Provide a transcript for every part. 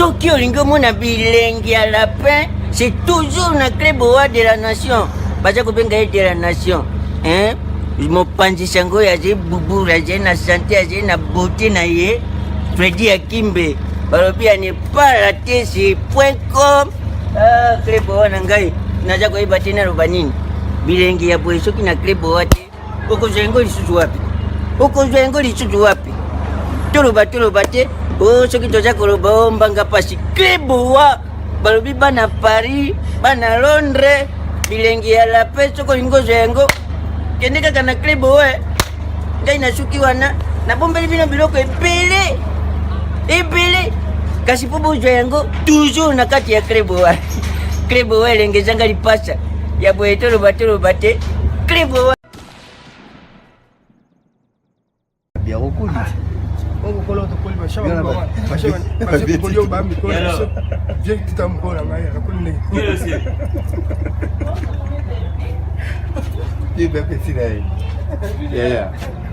Soki olingi omona bilengi ya lapin, c'est toujours na Cleboa de la nation. Baza kobenga ye de la nation. Hein? Mopanzi sango oyo azali buburu, azali na sante, azali na beauté na ye. Freddy Akimbe, balobi ya ne pas rater sur point com. Ah, Cleboa na ngai, naza koyeba te naloba nini. Bilengi ya boye soki na Cleboa te. Okozwa yango lisusu wapi? Okozwa yango lisusu wapi? Toloba toloba te o oh, soki toza koloba o oh, mbanga pasi klebowa balobi bana Paris bana Londres bilengi ya la paix soki olingi ozwa yango kende kaka na klebowa eh. Ngai nasuki wana nabombeli bino biloko ebele ebele kasi mpo bozwa yango toujours na kati ya klebowa klebowa elenge ezanga lipasa ya boye toloba toloba te klebowa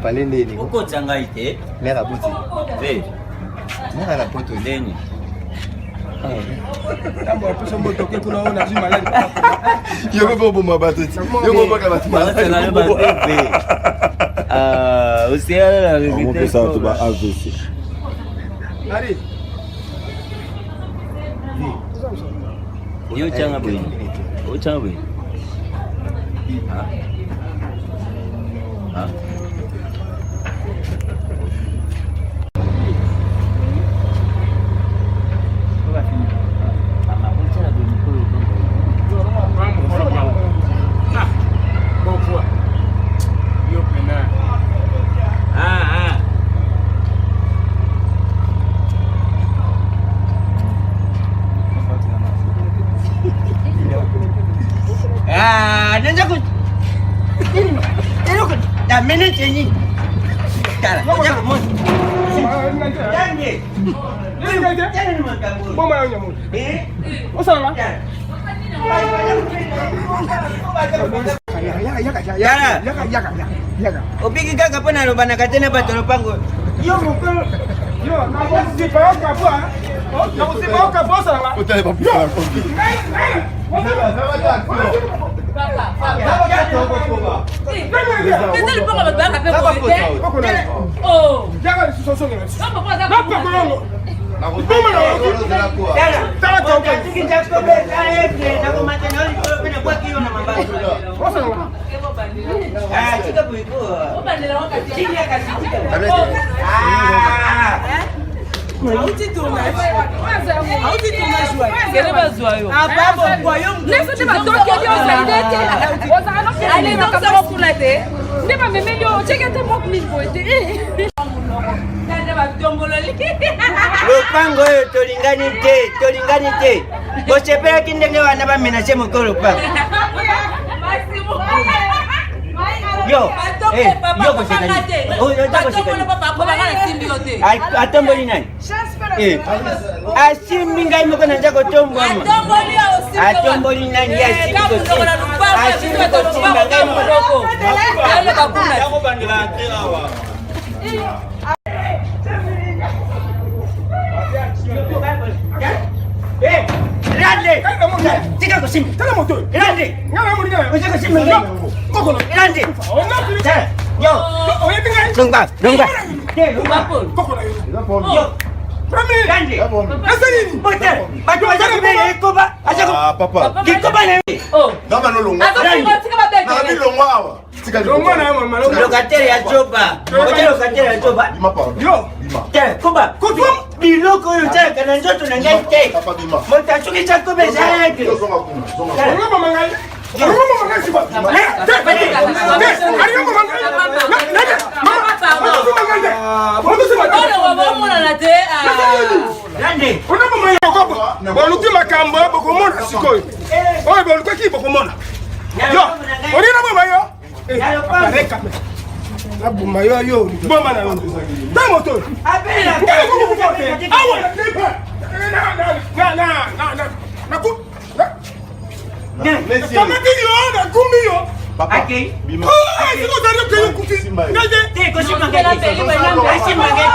Pale ndeni. Okotisa ngai te. Mère aboti. Te. Mère na poto. Ndeni. Yo mpe oboma bato ti. Yo mpe obaka bato maladi. Omopesa bato ba AVC. Allez. Yo changa boye. Ochanga boye. Ah. Ah. Ah, nenza ku eloko damene chenyi tala nenza kumona tange Boma yo nyamu. Osala. Obiki kaka mpo nalobanaka te na bato lopango yo mokolo yo nakozipa yo kafo nakozipa yo kafo osalanga Kuna te nde bamemeli yo otyeki ata mok mil boye te. Lopango oyo tolingani te, tolingani te. Bosepelaki ndenge wana bamenase mokolo lopango. Yo, eh, yo koseka nini? Oyo oza koseka nini? Atomboli nani? Eh, asimbi ngai moko naza kotombwama. Atomboli nani? Ye asimbi kosimba. Asimbi kosimba ngai moko. Tika kosimba. Tala moto. Rande. Nga na moninga. Oza kosimba ngai. Rande. Yo. Oyebi ngai. Longwa, longwa. Te, longwa. Koko na yo. Yo. Premier. Rande. Nasali nini? Bote. Bato baza kobela ekoba. Aza ko. Ah, papa. Kikoba na yo. Ngamba no longwa. Nabi longwa awa. Tika Longwa na yo mama. Longwa. Locataire ya Joba. Ote locataire ya Joba. Bima pardon. Yo. Bima. Te, koba. Biloko oyo osalaka na nzoto na ngai te. Papa bima. Moto asukisa koba eza règle. Yo zonga kuna. Zonga kuna. Longwa mama ngai. Longwa mama ngai sikoyo. Te, te, te. Alinga mama ngai. Na, na, mama. Otosimba ngai te. Otosimba ngai te. Rande. Ona mama yo boluki makambo bokomona sikoyo. Oyo bolukaki bokomona. Yo, olina mama yo. Naboma yo yo boma na yo. Ta moto. Ngai kokufa te. Awa na na na na na ku nakamati yo nakumbi yo. Akei. Bima. Sikoyo ozali okei okufi. Ngai te. Te, kosimba ngai te. Asimba ngai.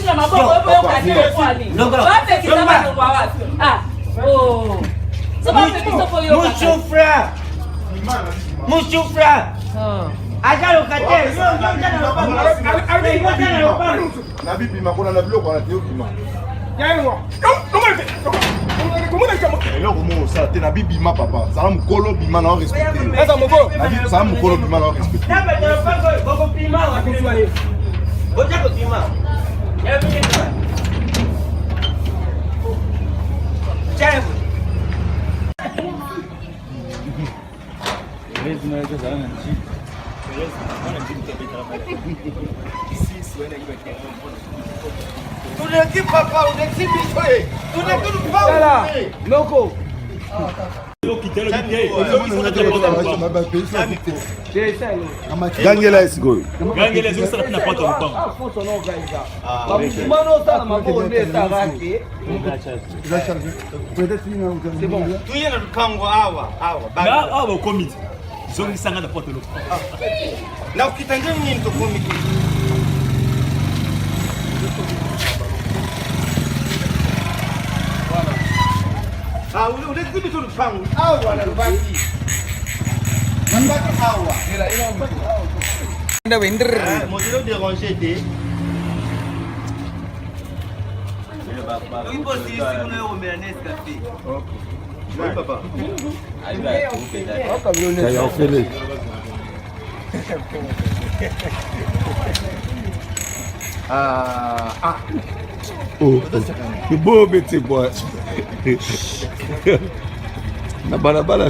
bafinga maboko yo boyoka te ekwani bapekisa balongwa wapi ah oh so bapekisa boyoka Musufra Musufra aza locataire nabibima kuna na biloko wana te obima eloko moko osala te nabi bima papa zala mokolo bima na orespecte zala mokolo bima na orespecte Toleki papa, oleki biso ye. Toleki lupango. Noko. Gangela ye sikoyo. Gangela ezosala mpe na porte ya lopango. Bamana osala maboko nde esalaka ke. Tuye na lupango awa awa. Awa bokomi te. Zongisanga na porte lopango. Na okita nde nini tokomi te. Ah, oleki biso lupango awa nalobaki. Nalobaki awa. Modelo déranger te. Bobe te bwa na balabala.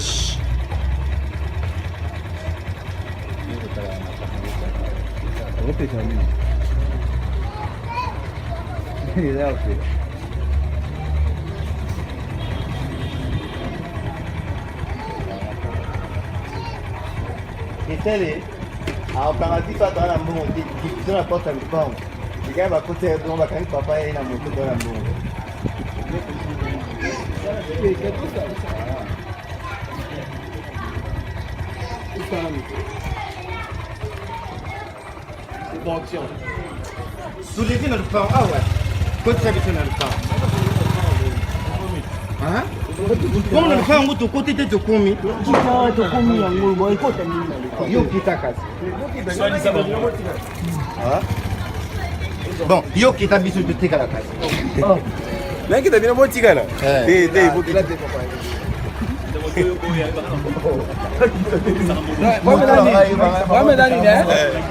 Etele akokanga biso ata na mbongo te, biso na porte ya lupango ekai bakoti ya bongo bakangi papa ye na moto to na mbongo. Toleki na lupango awa, kotisa biso na lupango bongo na lupango yango tokoti te, tokomi yo kita kasi bon yo kita biso totikala kasi. Nakita bino botikala te te bokita. Bamela nini?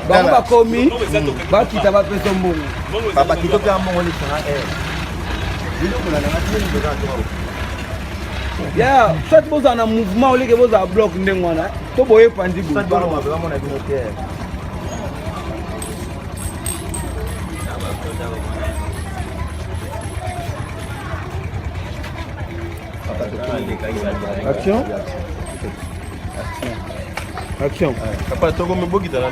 Bango bakomi bakita bapesa mbongo. Papa kitoko ya mbongo lisanga biloko na ya soit bozala na mouvement oleke bozala bloc ndenge wana to boye epanzi boye. Bamona bino te. Action. Action. Papa tokomi bokita na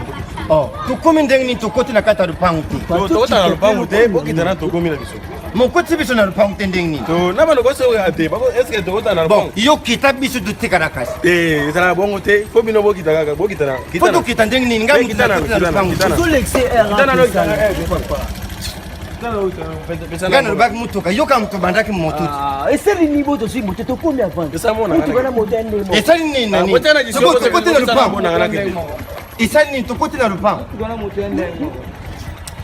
Oh, tokomi ndenge nini tokoti na kati ya lupango te? Tokota na lupango te, bokita na tokomi na biso. Mokoti biso na lupango te ndenge nini? To na bano koso ya te, bako est-ce que tokota na Bon, lupango? yo kita biso totikala kasi. Te, ezala bongo te, fo bino bokita kaka, bokita na. Fo tokita ndenge nini? Ngai moto Kita na, nakoti na kita na, lupango kita te. na. Kita na, kita na. Ngai nalobaki motuka, yoka moto bandaki moto te. Esali nini bo tozwi moto tokomi avant motuka na moto ya ndemo? Esali nini na nini? Soko tokoti na lupango esali nini? Tokoti na lupango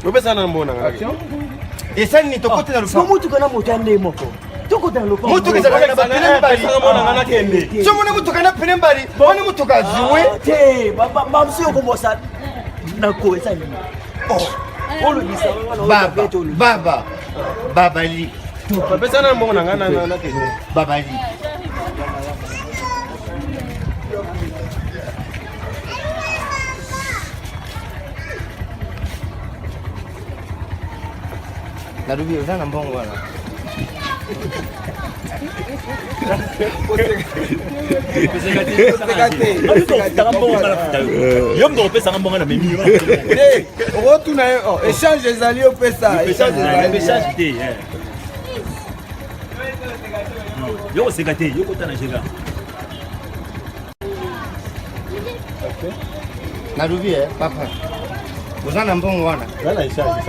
Bopesa na mbona ngana. Esali nini? Tokoti na siko lupango. motuka na moto ya nde moko tokota na lopango. Motuka ezalaka na bapine mibali. Mbona ngana kende. So mona motuka na pine mbali wana motuka azwe. Te bamosu yokomosa na ko eza nini olobisa? Baba baba babali. Bopesa na mbona ngana na kende. Babali. Nalobi oza na mbongo wana. Yo moto opesanga mbongo na memi. Okotuna ye échange ezali, opesa échange ezali. Échange te, yo koseka te, yo kota na jega. Nalobi e papa. Oza na mbongo wana? Eza na échange,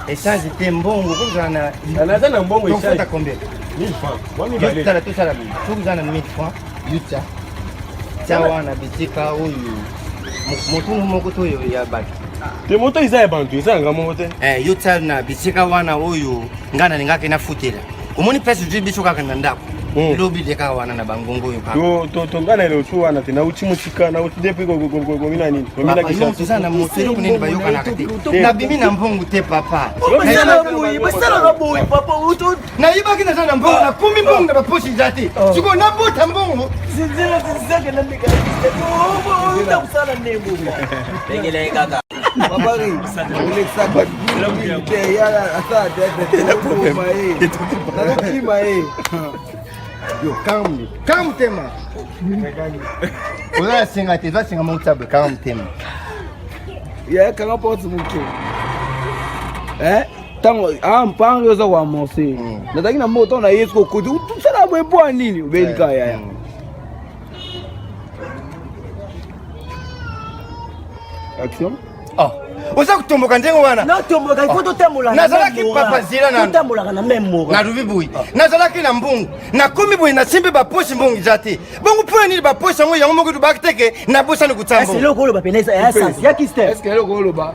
échange te mbongo kozala na naza na mbongo échange. Tofuta combien? 1000 francs. Wa mibale. Tala tosala boye. Soki oza na 1000 francs, yuta. Tia wana bitika oyo motu moko to oyo ya bato. Te moto eza ya bantu, eza yanga moko te. Eh, yo tia na bisika wana oyo ngai nalingaki nafutela. Omoni place ozwi biso kaka na ndako. Lobi leka wana na bangongo oyo kaka. To ngai na eloko wana te, nauti mosika, nauti depuis komi na nini? Komi na Kinshasa. Toza na moto eloko nini bayokanaka te. Nabimi na mbongo te papa. Basalaka boye papa. Nayebaki naza na mbongo, nakomi mbongo na baposi eza te. Sikoyo nabota mbongo. Bengela kaka. Babari, olekisaka te yala asala tete oboma ye nazokima ye yo kanga kanga motema oza na senga te eza senga moko table kanga motema yaya kanga porte moke ntango mpango oza koamorce nazalaki na moko ntango na ye soki okoti osala boye mpo ya nini obeli kaka yaya action oh. Oza kotomboka ndenge wana natomboka ifo totambolaka nazalaki papa zela totambolaka na meme mora nalobi boye nazalaki na mbongo nakomi boye nasimbi baposi mbongo eza te bongo mpo na nini baposi yango yango moko tobaki teke nabosani kotia mbongo eloko oloba pene eza ya sens ya kistel est-ce que eloko oloba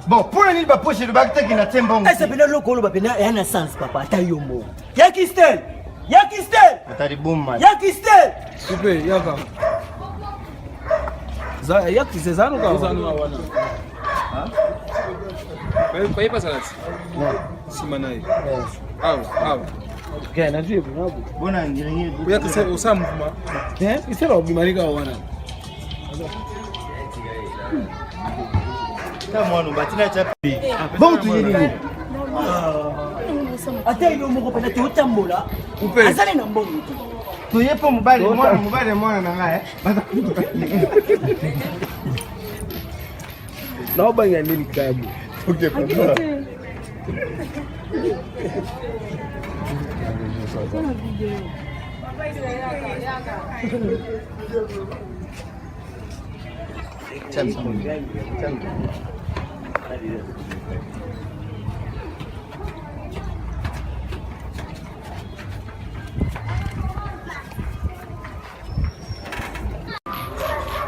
Bon, mpo na nini baposi elobaki teke na tie mbongo ese pene eloko oloba pene ya na sens papa ata yo moko ya kistel ya kistel otali boma ya kistel Coupe, yaka. Za yaka c'est ça no ka. Wana. Paye pas la nsima na ye. Awa, awa. Okay, na jeu na bo. Bona ngiringi. Oyaka se osala mouvement. Hein, isela obimani ka wana. Ta mwana batina cha bongo tuye nini? Ata yo moko pena totambola azali na mbongo te. Toye mpo mobali mwana mobali mwana na ngai naobanga nini kabu Ok, papa.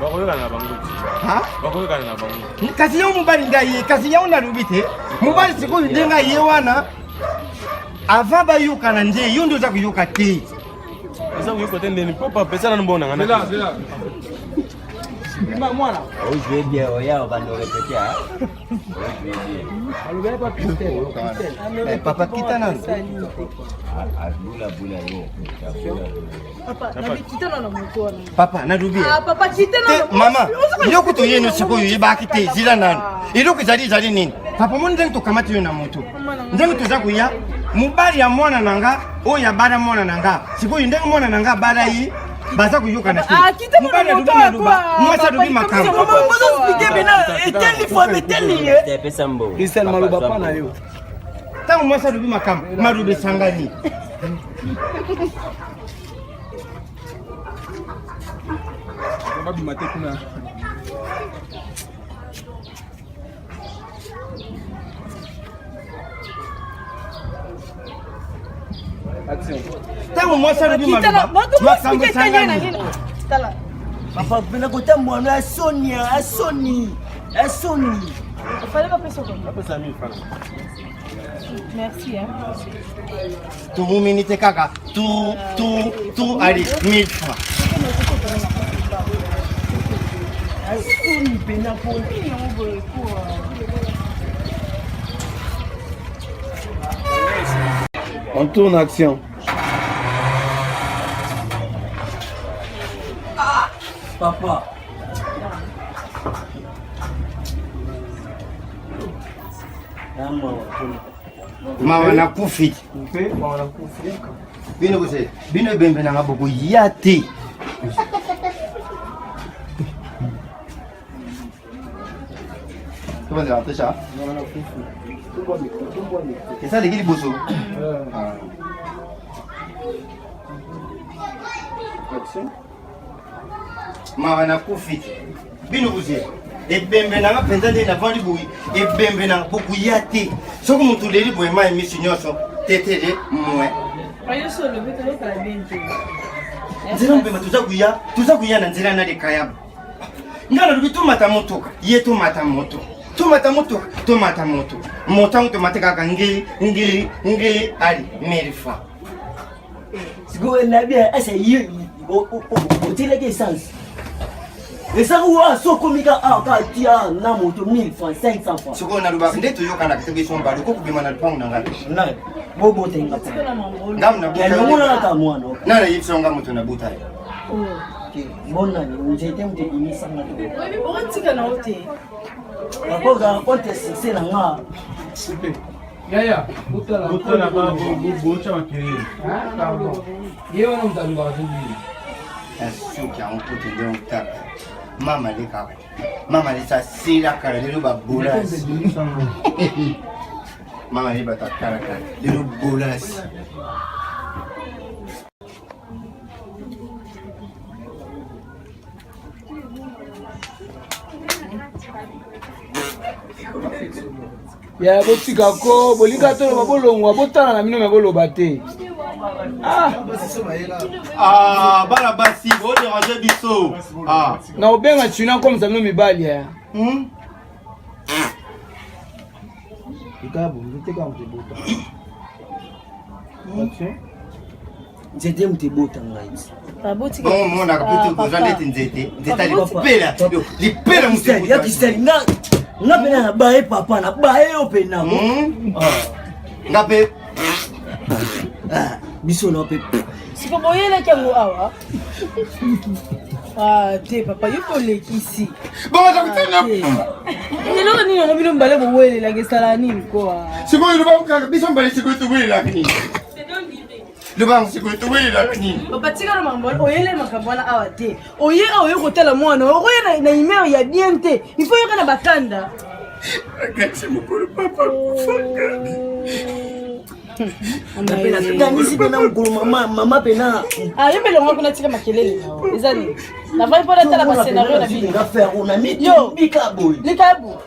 Bakoyokana na bango. Bakoyokana na bango. Kasi yo mobali nde aye, kasi yango nalobi te mobali sikoyo ndenge aye wana avant bayokana nde yo nde oza koyoka te. Oza koyoka te ndeni mpo papa eza nanu mbongo na nga. Mwana. Ojouer bien, oya obanda orepete. Eh, papa kita nanu. Bula bula yo. Papa nalobi Ah, papa, kita te nano. mama eloko toyeni sikoyo oyebaki te zila nanu eloko ezali ezali nini papa omoni ndenge tokamati yo na moto ndenge toza koya mobali ya mwana na nga oyo abala mwana na nga sikoyo ndenge mwana na nga abala ye baza koyokana te Ah, kita mobali nano alobi moto maloba akwa, mwasi alobi papa, makambo ozoexplike pena eteli fo eteli ye Pesa mbongo. Christelle maloba pa na yo. Ntango mwasi alobi makambo maloba esangani Babima te kuna. Ntango mwasi alobi maloba makambo esangani papa pena kotambola no ya soni ya soni ya soni. Fallait pas passer comme Apesa 1000 francs. Merci hein. Toumini te kaka tour tour tour allez 1000 francs. Ya soni pena po On tourne action. Papa mawa nakufi bino kose bino ebembe nanga bokoya te. Tobandela tosha esaleki liboso. Ah. Action. Mawa nakufi bino bozela ebembe na nga mpenza nde navandi boye ebembe na bokoya te soki moto oleli boye mai miso nyonso tetele mwe nzela mobemba toza koya toza koya na nzela na likayabo nga nalobi tomata motoka ye tomata moto tomata motoka tomata moto moto yango tomate kaka ngiri ngiri ngiri ali mille fois Sikoyo nabi ese ye otielaki essence ezaki wa so okomi ka awa kaka tia na moto 1000 francs 500 francs sikoyo nalobaka nde toyokanaka te biso mbala okoki kobima na lupango na ngai ngai bobotenga ngamnalongola mwana nana yebisa nga moto nabuta ye bonani nzete moto ebimisanga te okotika na yo te papa contre succès na nga Yaya, botala botala ba botya makelele. Pardon. Ye wana moto alobaka te nini? Nasuki yango mpo tende otaka. Mama lekaka. Mama lesa sila kala lelo babolasi. Mama le bato akala kala lelo bolasi. Ya botika ko bolinga toloba bolongwa botala na bino me boloba te. Ah. Ah, bana basi boderange biso. Ah. Na obenga china comme ça bino mibali ya. Hmm? Ikabo, nzete moto ebota. Nzete moto ebota ngai. Bongo omonaka mpe te oza neti nzete nzete lipela lipela moto ya kisali nga nga pena na baye papa na baye yo pena hmm? ah. nga mpe ah, biso na mpe siko boyelaki yango awa ah, te papa yo mpe olekisi eloko nini yango bino mibale bowelelaka esala nini koa sikoyo loba biso mibale sikoyo towelelaka nini loba sikoyo towelelaka nini papa tikala makambo wana oyele makambo wana awa te oye awa oye kotala mwana okoya na humeur ya bien te il faut yoka na bakanda akati mokolo papa akufaka nakanisi mpena mokolo mama mama mpena ah, yo mpe longa kuna tika makelele eza nini navandi mpo natala bascenario na bino fero na mitubika boye likabu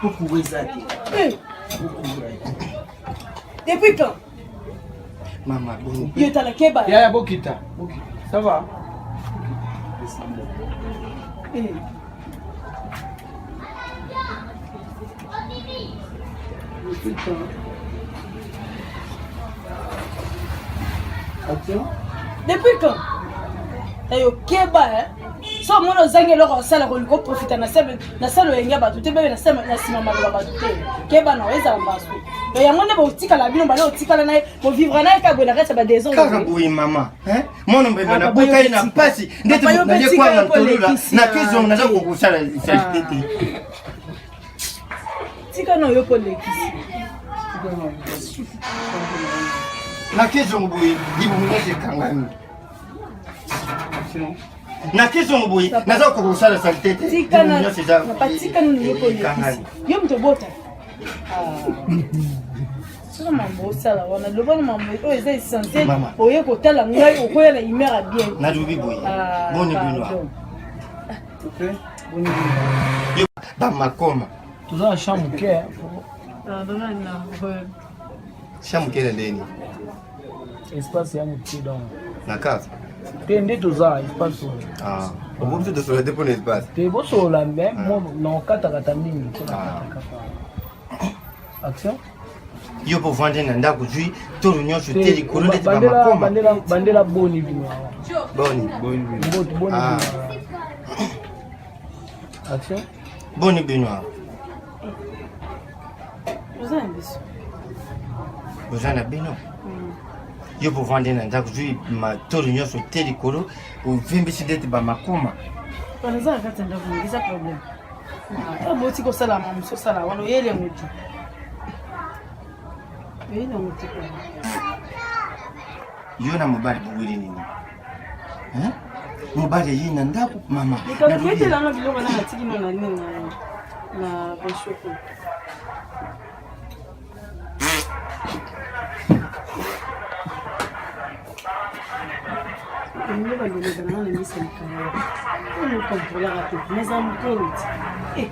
kokura eza te eh. depuis quand mama bongo yo tala keba yaya bokita bokita ça va eh. Depuis quand Tayo keba hein so omoni ozangi eloko osala kolinga oprofita na sale oyenge ya bato te bebe na nsima maloba bato te keba na ezala mbasu yango nde botikala bino bale otikala na ye bovivre na ye kaka boye na kati ya badesordre kaka boye mama mwana mbemba ah, nabota ye na mpasi ndeti naye kwanga ntolola na kezongo naza kokosala salite te tika na yo mpo olekisi na kezongo boye libumu nyonso ekangami na kezongo boye naza kokoka kosala salite te libumu nyonso eza ekangami yo moto obota soki mambo osala wana loba na mambo oyo eza essentiel oye kotala ngai okoya na humeur ya bien nalobi boye ah, boni bino bamakoma toza na champ moke champ moke na ndeni espace ya moke donc na cave te nde toza espace oyo ah, okomi biso tosolola te mpo na espace te bosolola me ah. na okatakata mingi mpo na ah. katakata action yo mpo ovandi na ndako ozwi tolo nyonso te likolo ndeti bamakoma bandela boni bino boni boni boni action boni bino awa oza na bino yo mpo ovandi na ndako ozwi matolo nyonso te likolo ovimbisi ndeti bamakoma eza na kati ya ndako eza problème oboti kosala mamosu osala wana oyeli yango te oyeli yango te yo na mobali boweli nini mobali aye na ndako mama etelanga biloko na natiki no na nini na reshoko Olingi balobela nga na misa likaya. Oyo kontrolaka te, naza mokolo ti. Eh.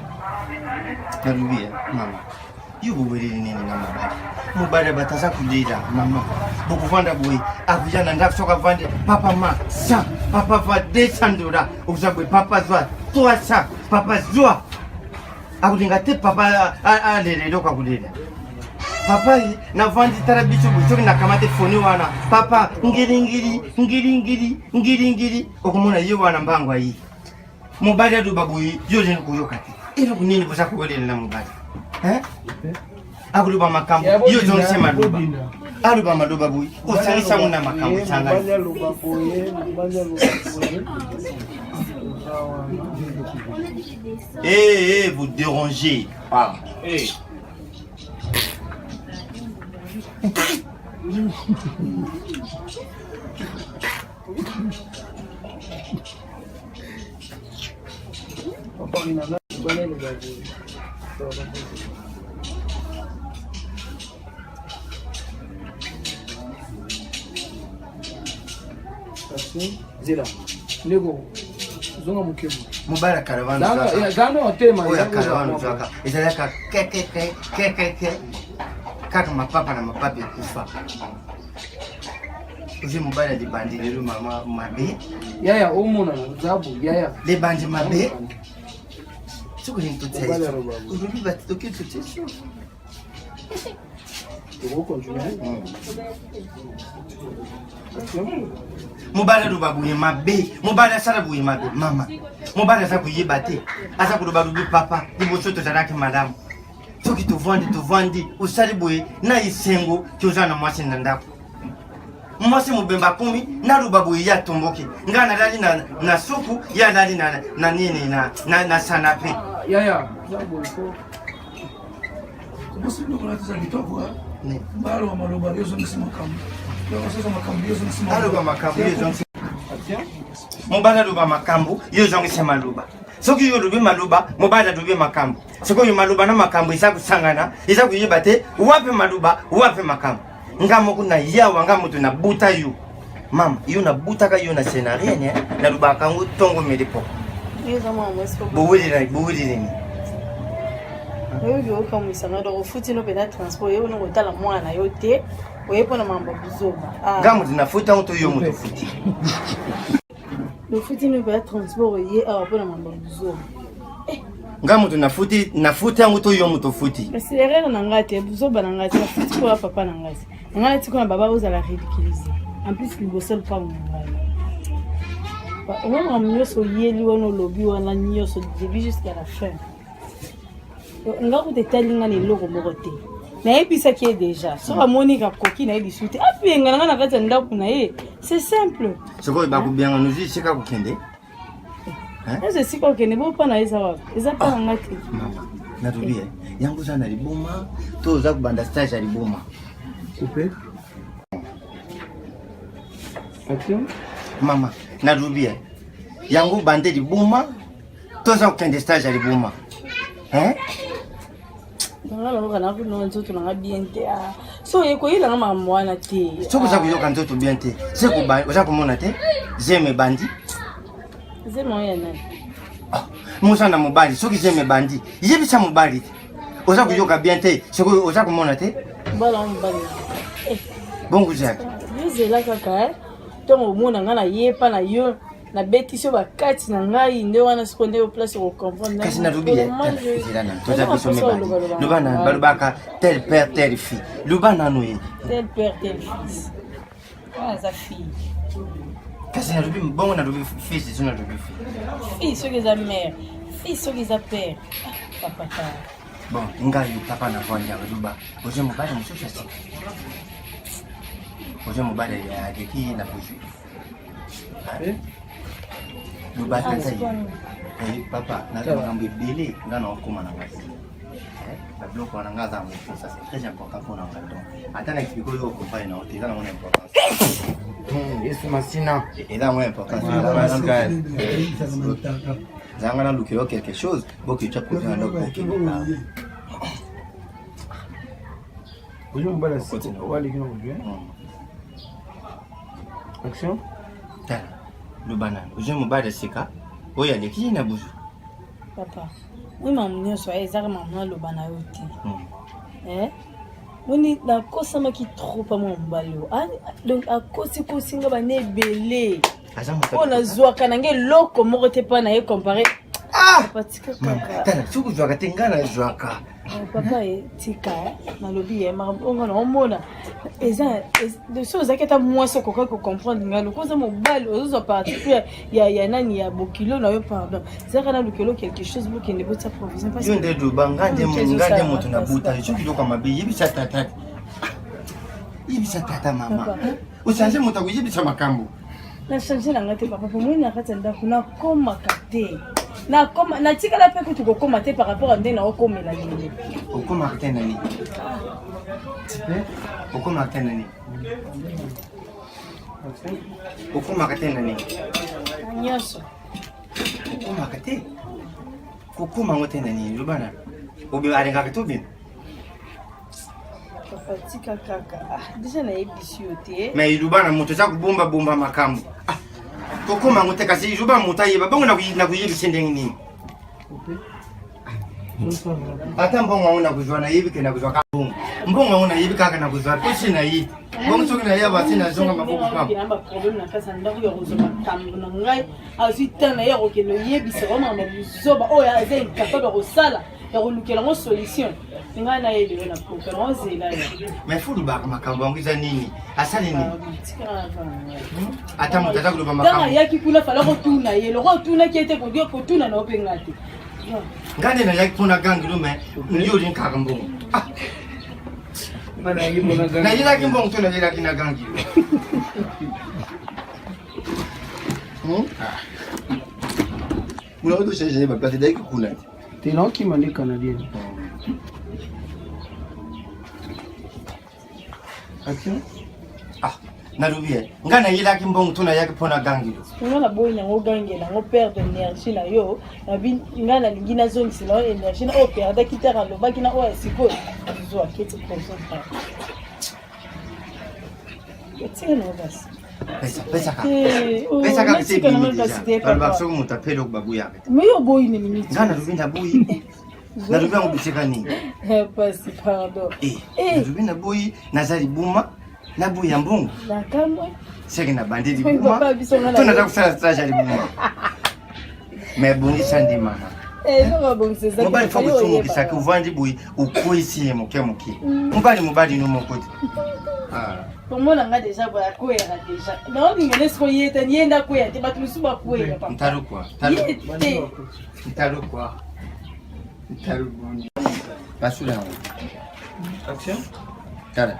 Nalobi eh, mama yo boweleli nini na mobali mobali ya bato aza kolela mama bokovanda boye akoya na ndako soki avandi papa ma 100 papa va 200 dola oza boye papa zwa 300 papa zwa akolinga te papa alela eloko akolela papa navandi tala biso boye soki nakamate foni wana papa ngiringiri ngiringiri ngiringiri okomona ye wana mbango ayi mobali aloba boye yo olingi koyoka te eloko nini boza kowelela na mobali akoloba makambo yo ozongisi maloba aloba maloba boye osangisi yango na makambo esangani Eh, eh, vous dérangez. Ah. Eh. Zela ndeko zonga moke mobali ya caravane oyo ya caravane ozwaka ezalaka kekeke kekeke kaka mapapa na mapapa ekufa ozwi mobali ya libandi lelo mama mabe yaya omonana zabu yaya libandi mabe soki olingi totia olobi bato toki totia mobali aloba boye mabe mobali asala boye mabe mama mobali aza koyeba te aza koloba lobi papa liboso tozalaki malamu soki tovandi tovandi osali boye na esengo toza na mwasi na ndako mwasi mobemba akomi naloba boye ye atomboki ngai nalali na, na suku ye alali na, na nini na, na, na sanape yaya obosi biloko na eza kitoko baloba maloba yo ozongisi makambo aloba makambo yo ozongisi mobali aloba makambo yo ozongisi maloba soki yo olobi maloba mobali alobi makambo sikoyo maloba na makambo eza kosangana eza koyeba te wapi maloba wapi makambo nga moko na yawa nga moto nabuta yo mama yo nabutaka yo na scenarien nalobaka yango ntongo mele poko bowelelani oyoki okamwisa nga donc ofuti no mpenza transport oye ono kotala mwana na yo te oye mpo na mambo buzoba ah. nga moto nafuti yango to yo moto ofuti ofuti no mpenza transport oye awa mpo na mambo buzoba eh. nga moto nafuti nafuti yango to yo moto ofuti kasi erreur na ngai te buzoba na ngai te nafuti mpo ya papa na ngai te na ngai natiki na baba ozala ridiculise en plus liboso lupango na ngai omoi makambo nyonso oyeli wana olobi wana nyonso début jusqu'à la fin nga kuta etali nga na eloko moko te nayebisaki ye déjà soki amoni kakoki na ye lisu te apenga na nga na kati ya ndako na ye c'est simple sikoyo bakobianga nozwi esika kokende eza esika okende bopa na ye eza wapi eza mpa na nga te mama nalobi eh, yango oza na liboma to oza kobanda stage ya liboma mama nalobi eh, yango bande liboma toza kokende stage ya liboma nga nayoka na kuna nzoto nanga bien te ah. so oye koyelanga makambo wana te soki oza koyoka nzoto bien te se oza komona te zemi ebandi zemi oyo ya nani ah, mosa na mobali soki zemi ebandi yebisa mobali te oza koyoka bien te soki oza komona te mobali eh. bongo jacques yozela kaka eh. ntongo omona nga na ye mpa na yo nabetisi yo bakati na ngai nde wana sikoyo nde place okocomprendre kasi nalobi zela nanu toza biso mibali loba nanu balobaka tel père tel fille loba nanu ye tel père tel fils wana aza fille kasi nalobi bongo nalobi fils so nalobi fille fille soki eza mère fille soki eza père ah, papa ta bon ngai papa na vandi awa loba ozwi mobali mosusu asika ozwi mobali aleki na bozwi loba tata ye papa naza makambo ebele nga na okoma na ngai babiloko wana nga aza yango mpo ça c'est très important mpo na ngai donc ata na explike oyo okomprendre na te eza nango na importance yesu masina eza yango importance zanga nalukela quelque chose boketya produit na ndako okende Oyo mobali asiko oyo aleki na kozwi action tala. Loba nanu, ozwi mobali ya sika oyo aleki ye na buzu. Papa, oui mamu nyonso aye ezaka mamu naloba na yo te. Eh? Moni nakosamaki trop pa mwa mobali oyo. Ah, donc akosikosi nga bana ebele. Oyo nazwaka na ngai eloko moko te mpa na ye compare. Ah! Papa tika kaka. Tala, soki ozwaka te ngai nazwaka. Eh, papa ye tika eh. nalobi ye makambo oyo nga naomona eza so ozalaki ata mwasi okokaki kocomprendre ngai lokola oza mobali ozozwa parti mpe ya, ya nani ya bokilo na yo pardon ezalaka na lukelo quelque chose bokende botia provision yo nde loba nga nde nga nde moto nabuta yo soki eloko mabe yebisa tata yebisa tata mama ochange moto akoyebisa makambo na change na ngai te papa pomoni na kati ya ndako nakomaka te nakoma natikala mpe kutu kokoma te par rapport ya nde naokomela lelo okomaka te nani okomaka te nani okomaka te nani nyonso okomaka te kokoma yango te nani loba na alingaka te obima Papa tika kaka. Ah, deja nayebisi yo te. Mais iluba na moto eza kobomba bomba makambo. Ah, kokoma yango te kasi iluba moto ayeba bongo nakoyebisa ndenge nini? Ata mbongo yango nakozwa nayebi ke nakozwa kaka mbongo. Mbongo yango nayebi kaka nakozwa pesi na ye. Bongo soki naye basi nazonga maboko pamba. Ba problème na kasa ndako ya kozwa makambo na ngai azwi temps na ye ya kokende oyebisa bango makambo buzoba oyo aza incapable ya kosala. ya kolukela yango solution ngai naye lelo na poka naozela yo mais fo olobaka makambo yango eza nini asali nini hmm? ata moto aza koloba makambo ayaki kuna fala kotuna ye loko otunaki ye te kotuna na yo mpe ngai te ngai nde nayaki mpona gangilo mais yo olingi kaka mbongo ah. nayelaki mbongo to nayelaki na gangilo hmm? ah. kuna otochange baplace ezalaki kuna te te naokima nde canadien action ah nalobi ye ngai nayelaki mbongo to nayaki mpo na gangelo nga naboyi nango gangela yango perdre énergie na yo nabi ngai nalingi nazongisela yo énergie na oyo perdaki tere alobaki na oyo ya sikoyo zwa keti provision tika na basi pesa kaka te ebimi deja balobaka soki moto ape eloko babuyaka te mais yo oboyi nini miti ngai nalobi naboyi nalobi yango bisika nini eh, pasi pardon eh, eh. nalobi naboyi naza libuma naboyi ya mbongo seke nabandi libuma to naza kosala stage ya libuma mais bongisa nde mama mobali fo kosungukisaki ovandi boye okweyisi ye moke moke mm. mobali mobali no moko te ah. komona nga deja boye akweyaka deja naolinga nde siko ye te ye nde akweya te bato mosusu bakweya ntalukwa ye te ntalukwa ntaluboni basula yango action tala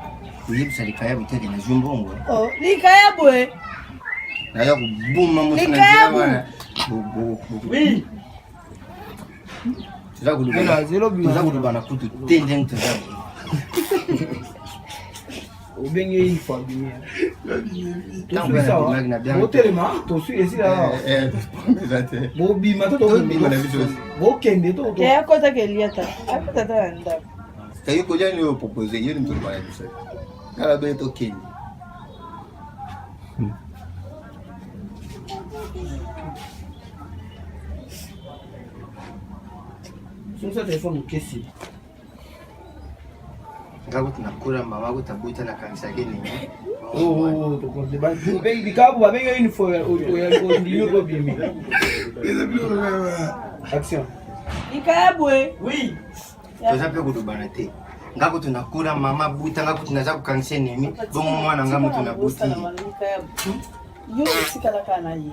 oyebisa likayabu teke nazwi mbongo oh, likayabu e naya koboma moto na nzela wana toza koloba na kutu te ndenge toza obenge une fois abimi otelema tosui esila bobima to bokende to akotaka eliata akotata na ndako kayo kolia nini oyo propose yo nini toloba na biso kala bele tokende Songisa telefone okesi. Nga kutu nakola mama kutu abota nakanisaki nini likabu babengi yo une fois ondimi mpe obimi action likayabu e oui toza mpe kolobana te nga kutu nakola mama buta nga kutu naza kokangisa enemi bongo mwana nga moto nabuti yo otikalaka na ye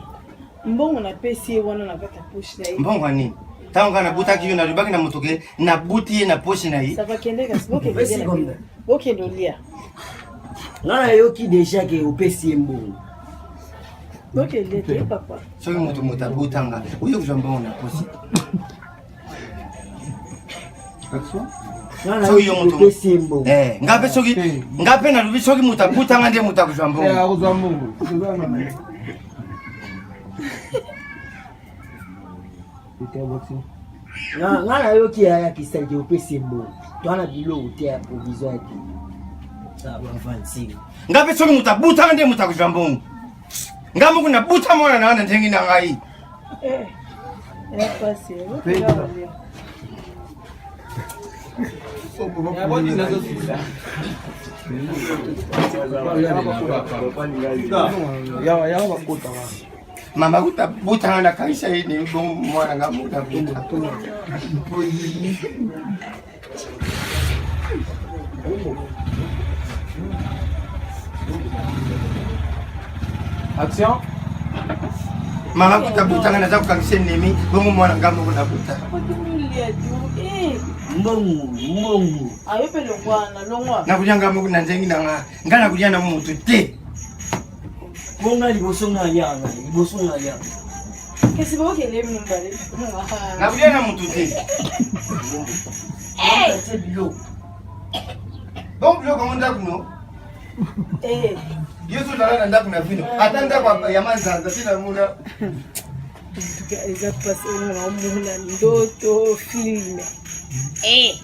mbongo napesi ye wana na kati ya poche na ye mbongo ya nini ntango kaka nabutaki yo nalobaki na moto ke nabuti ye na poche na ye kende kasi bokende olia nga nayoki deja ke opesi ye mbongo bokende te papa soki moto moto abutanga oye kozwa mbongo na poche soki yo moto eh, nga mpe soki nga mpe nalobi soki moto abutanga nde moto akozwa mbongo nga nayoki yaya kisangi opesi mbongo toa na biloko te ya provision ya te nga mpe soki moto abutanga nde moto akozwa mbongo. Ngai moko nabuta mwana na nga na ndenge na ngai. Eh, eh, pasi. Mama kuta butanga na kanisa ye ni bongo mwana nga moko nabuta. Action. Mama kuta butanga naza kokangisa enemi bongo mwana nga moko nabuta. Mbongo, mbongo. Ayo mpe longwa na longwa. Nakulia nga moko na nzengi na nga nga nakulia na moto te. Bonga liboso nga ya nga, liboso nga ya. Kasi bokende bino mibale. Nakulia na moto te. Tie biloko. Bongo biloko yango ndako no. Eh. Yo so ozala na ndako na bino ata ndako ya manzanza ti namona. Eza pasi oyo naomona ndoto filme. Eh.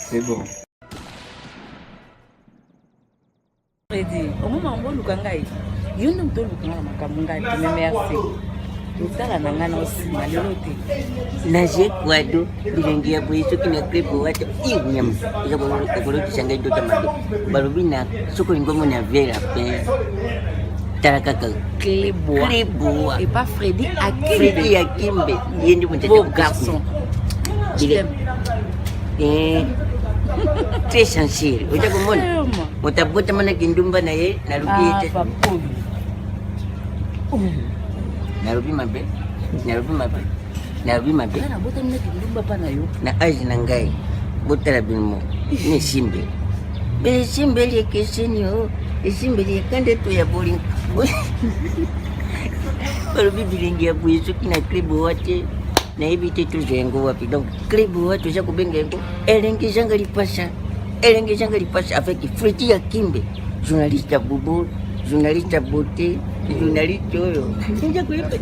C'est bon. Fredi, omoma yango oluka ngai yo nde moto oluka ngai na makambo ngai te me merci totala na ngai na osima lelo te naje kwado bilengi ya boye soki na klebo wata inyama eza ekolotisa ngai ndota mabe balobi na soki olingi omona vie lapin tala kaka kleboa epa fredi akimbe fredi akimbe ye nde moto beau garçon Eh, très sincère oza komona moto abotama na kindumba na ye naluki ye te ah, nalobi mabe nalobi mabe nalobi mabe na age na ngai botala bino moko na esimbeli esimbeli ekeseni o esimbeli ekande to ya bolingo balobi bilengi ya boye soki na kleboa te nayebi te tozwa yango wapi donc kleboa toza kobenga yango elengi ezanga lipasa elengi ezanga lipasa avec fredi ya kimbe journaliste ya bobo journaliste ya beauté journaliste oyo nza koyeba.